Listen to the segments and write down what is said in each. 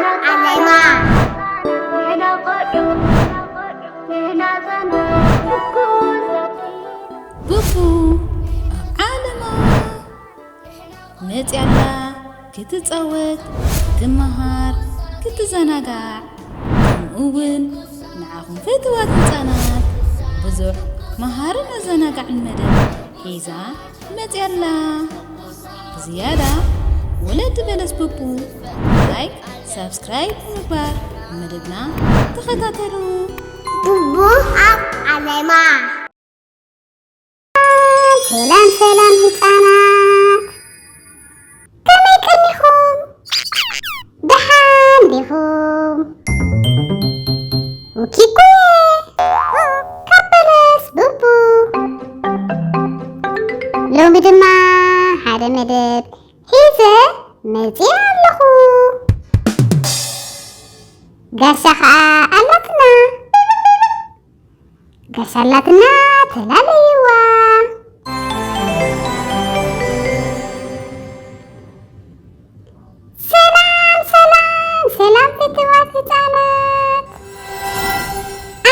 ዓለማ። ቡቡ ኣብ ዓለማ መፅያላ ክትፃወት፣ ክትመሃር፣ ክትዘናጋዕ፣ ከምኡ እውን ንዓኹም ፍትዋት ህፃናት ብዙሕ መሃርን ኣዘናጋዕን መደብ ሒዛ መፅያላ። ብዝያዳ ወለዲ በለስ ቡቡ ላይክ፣ ሳብስክራይብ ብምግባር መደብና ተኸታተሉ። ቡቡ ኣብ ዓለማ። ሰላም ሰላም ህፃናት፣ ከመይ ቀኒኹም? ደሓን ዲኹም? ኪኩ ካብ በለስ ቡቡ። ሎሚ ድማ ሓደ መደብ ሒዘ መፂአ ኣለኹ። ጋሻ ኸዓ ኣላትና። ጋሻ ኣላትና፣ ተላለይዋ። ሰላም ሰላም ሰላም ፍትዋት ህፃናት፣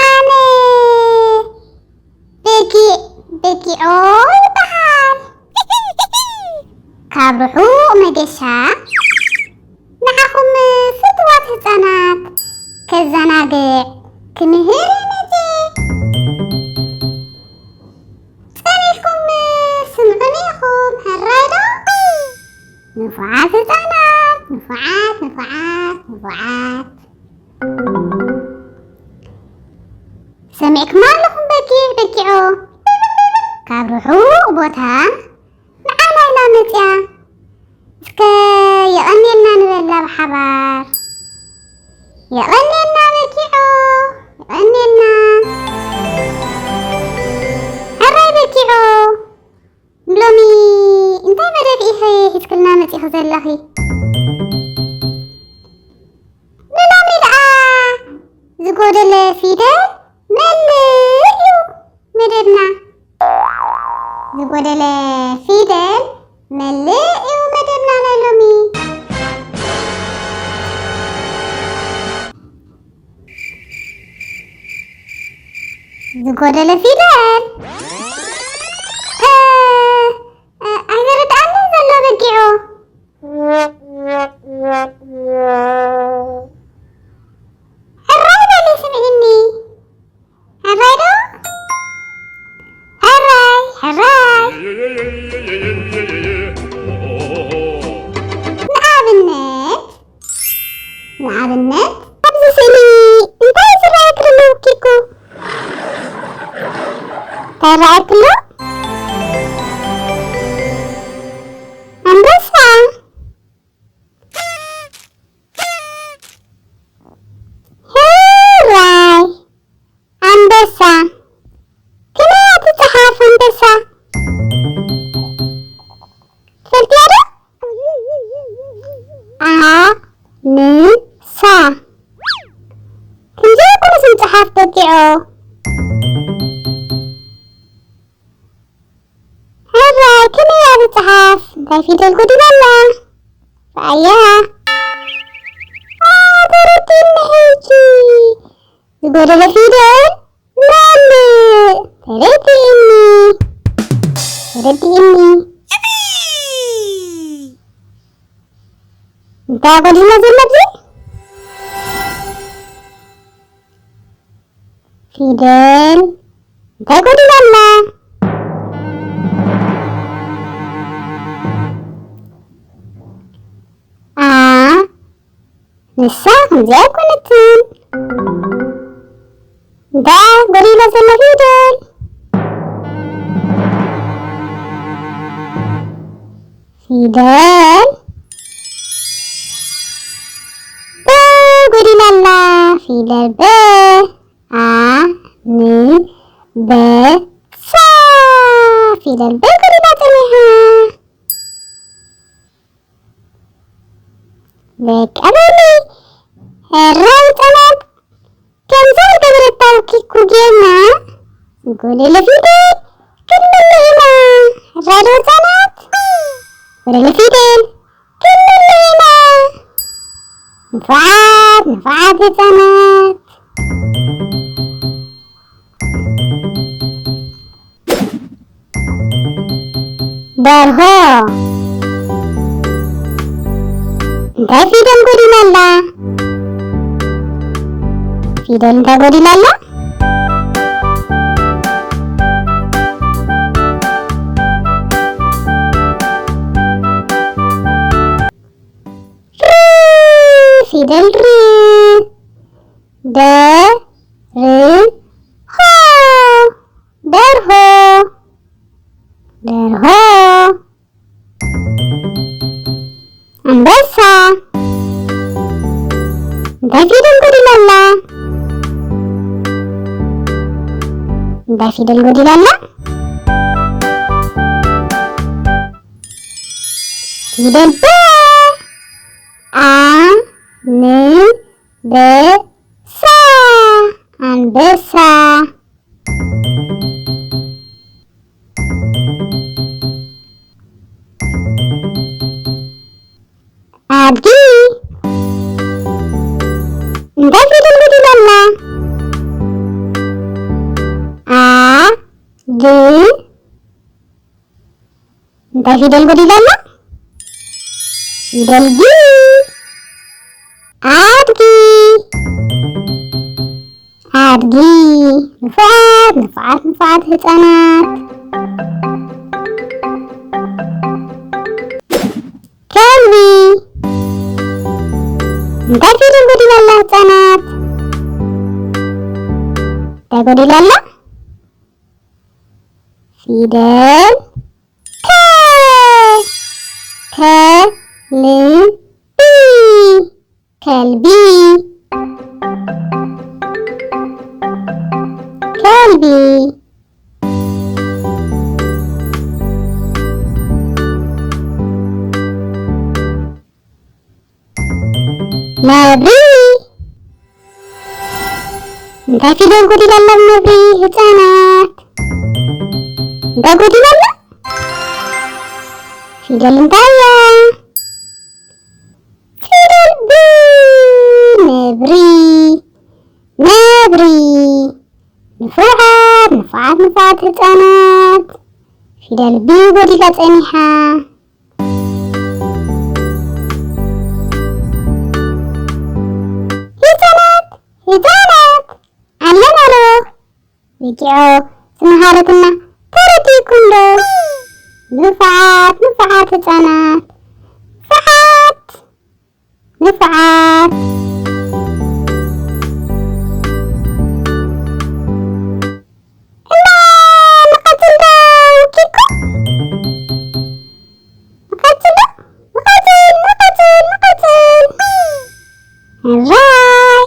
ኣነ በጊዕ በጊዖ ይበሃል። ካብ ርሑቕ መገሻ ንዓኹም ፍትዋት ህፃናት ከዘናግዕ ክምህር እየ መፅየ። ፀኒሕኩም ስምዑኒ ኢኹም፣ ሕራይ ዶ? ንፉዓት ህፃናት፣ ንፉዓት፣ ንፉዓት፣ ንፉዓት። ሰሚዕኩም ኣለኹም በጊዕ በጊዖ። ካብ ርሑቕ ቦታ ንዓና ኢላ መፅያ። እስከ የቐንየልና ንበላ ብሓባር። የቐንየልና በጊዖ፣ የቐንየልና። ሕራይ በጊዖ፣ ሎሚ እንታይ መደብ ኢኺ ሒዝክልና መፂኺ ዘለኺ? ንሎሚ ደኣ ዝጎደለ ፊደል መልእ እዩ መደብና። ዝጎደለ ፊደል መልእ እዩ መደብና ናይ ሎሚ። ዝጎደለ ፊደል፣ እ፣ እ፣ ኣይተረድኣንን ዘሎ በጊዖ። ሕራይ በሊ ስምዒኒ። ሕራይ ዶ? ሕራይ፣ ሕራይ። ንኣብነት፣ ንኣብነት፣ ኣብዚ ስእሊ እንታይ ዝረኣየኪ ዘሎ ኪኩ? እንታይ ይረኣየኪ ኣሎ? ኣንበሳ። ሕራይ። ኣንበሳ። ከመይ እያ ትጸሓፍ ኣንበሳ? ትፈልጥያ ዶ? ኣንሳ። ከምዚ ኣይኮነስ ምጽሓፍ በጊዖ። ሕራይ ከመይ እያ ትጽሓፍ? እንታይ ፊደል ጎዲላ ኣላ? ረኣያ። ኣ፣ ተረዲእኒ ሕጂ። ዝጎደለ ፊደል መልእ። ተረዲእኒ። ተረዲእኒ። እንታይ ጎዲልና ዘሎ ኣብዚ? ፊደል እንታይ ጎዲላ ኣላ? ኣ፣ ንሳ ከምዚኣ ኣይኮነትን። እንታይ ጎዲላ ዘሎ ፊደል? ፊደል በ ጎዲላ ኣላ። ፊደል በ። ኣ፣ ን፣ በ፣ ሳ። ፊደል በ ጎዲላ ጸኒሓ። በቃ በሊ፣ ሕራይ ህጻናት፣ ከምዛ ዝገበረታ ኪኩ ጌርና ዝጎደለ ፊደል ክንምልእ ኢና። ሕራይ ዶ ህጻናት? ጎደለ ፊደል ክንምልእ ኢና። ንፉዓት፣ ንፉዓት ህፃናት። ደርሆ። እንታይ ፊደል ጎዲላ ኣላ? ፊደል እንታይ ጎዲላ ኣላ? ር፣ ፊደል ር። ደ፣ ር፣ ሆ። ደርሆ። ደርሆ። ኣንበሳ። እንታይ ፊደል ጎዲላ ኣላ? እንታይ ፊደል ጎዲላ ኣላ? ፊደል በ። ኣ፣ ን፣ በ፣ ሳ። ኣንበሳ። ኣድጊ። እንታይ ፊደል ጎዲላ ኣላ? ኣ፣ ድ፣ እንታይ ፊደል ጎዲላ ኣላ? ፊደል ጊ። ኣድጊ። ኣድጊ። ንፉዓት፣ ንፉዓት፣ ንፉዓት ህፃናት። ከልቢ። እንታይ ፊደል ጎዲላ ኣላ ህፃናት? እንታይ ጎዲላ ኣላ? ፊደል ከ። ከ፣ ል፣ ቢ። ከልቢ። ከልቢ። ነብሪ። እንታይ ፊደል ጎዲላ ኣላ ኣብ ነብሪ ህፃናት? እንታይ ጎዲላ ኣላ? ፊደል እንታይ እያ? ፊደል ብ። ነብሪ። ነብሪ። ንፉዓት፣ ንፉዓት፣ ንፉዓት ህፃናት። ፊደል ብ ጎዲላ ፀኒሓ። ህፃናት፣ ህፃናት፣ ኣለና ዶ? ቪድዮ ዝመሃረትና ተረዲእኩም ዶ? ንፉዓት፣ ንፉዓት ህፃናት። ንፉዓት፣ ንፉዓት። እና ንቐፅል ዶ ኪኮ? ንቐፅል ዶ? ንቐፅል፣ ንቐፅል፣ ንቐፅል። ሕራይ።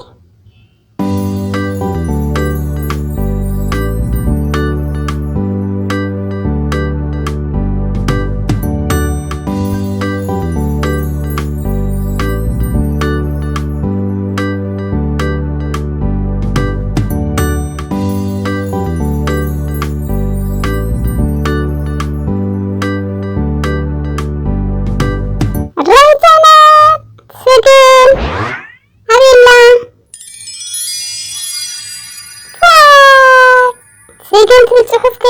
ኣድራይ ህፃናት፣ ስግን ኣበይ ኣላ? ፋይ! ስግን ትብል ፅሑፍ ከ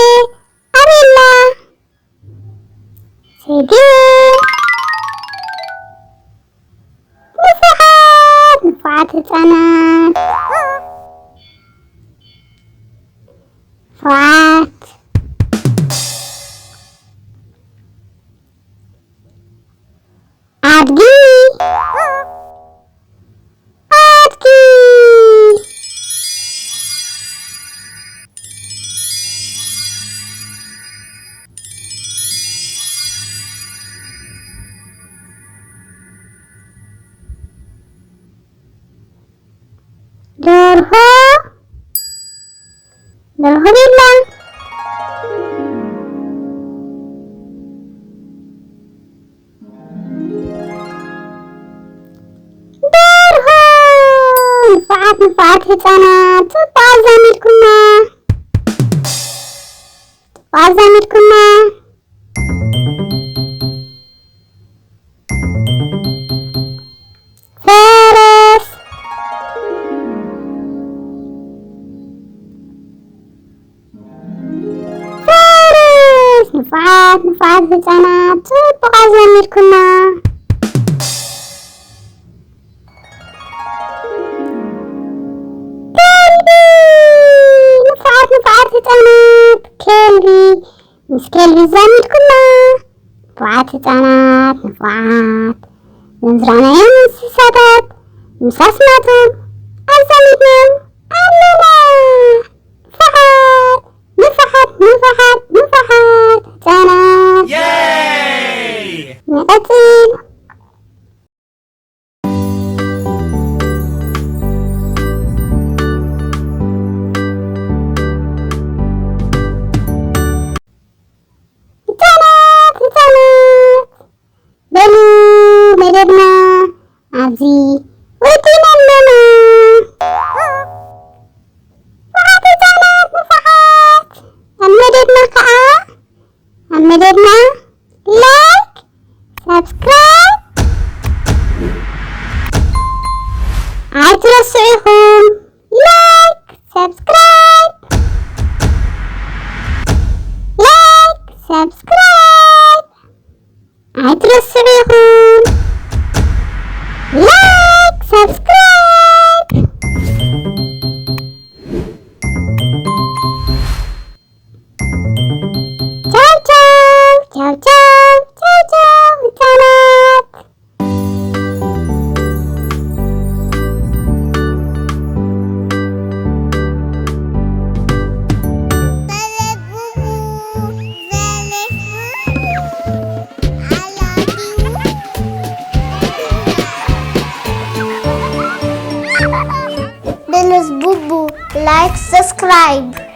ኣበይ ኣላ? ስግን። ንፉዓት፣ ንፉዓት ህፃናት። ንፉዓት። ኣድጊ። ኣድጊ። ደርሆ። ደርሆ ቤላ። ደርሆ። ንፉዓት፣ ንፉዓት ህፃናት፣ ፅቡቅ ኣዛሚድኩማ። ጽቡቕ ኣዛሚድኩማ። ፈረስ። ኣብ ህፃናት ጽቡቕ ኣዘሚርኩና። ከልቢ! ንፉዓት፣ ንፉዓት ህፃናት፣ ከልቢ! ምስ ከልቢ ኣዛሚድኩና። ንፉዓት ህፃናት፣ ንፉዓት! ዘንዝራናዮም እንስሳታት ምስ ኣስማቶም ኣዛሚድናዮም ኣለና። ንፉዓት፣ ንፉዓት፣ ንፉዓት፣ ንፉዓት ህፃናት! የይ! ንቐፅል። ህፃናት፣ ህፃናት፣ በሉ መደብና ኣብዚ ወዲእና ኣለና። ንፉዓት ህፃናት፣ ንፉዓት፣ ኣብ መደብና ከዓ፣ ኣብ መደብና ላይክ፣ ሳብስክራይብ ኣይትረስዑ ኢኹም። ላይክ፣ ሳብስክራይብ፣ ላይክ፣ ሳብስክራይብ ኣይትረስዑ ኢኹም። ላይክ፣ ሳብስክራይብ። ቻው፣ ቻው፣ ቻው፣ ቻው፣ ቻው፣ ቻው፣ ህፃናት። Dennis Bubu, like, subscribe.